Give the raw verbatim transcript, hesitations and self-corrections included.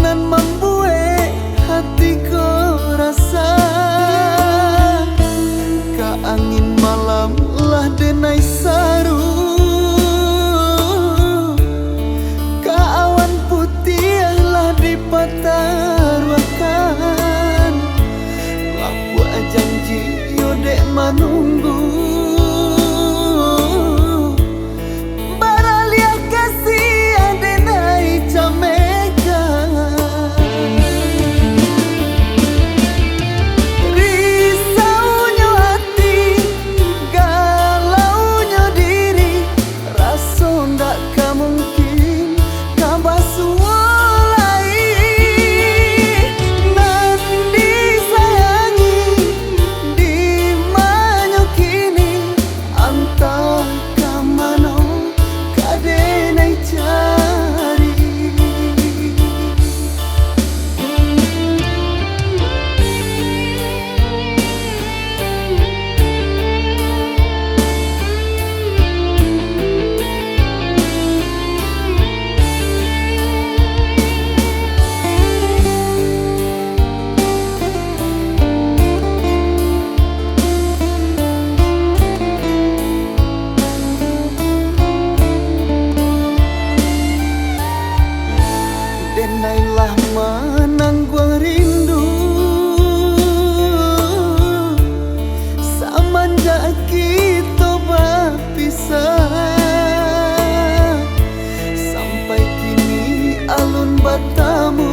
nan mambuek hati ko rasa. Ka angin malam lah denai saru, ka awan putiah lah dipataruahkan. Lapuak janji yo dek manunggu, baraliah kasiah denai camehkan. Risaunyo ati, galaunyo diri, raso ndak ka mungkin ka basuo lai. Nan disayangi, dimanyo kini, antah ka mano ka denai cari. Denai lah manangguang rindu, samanjak kito bapisah. Sampai kini alun batamu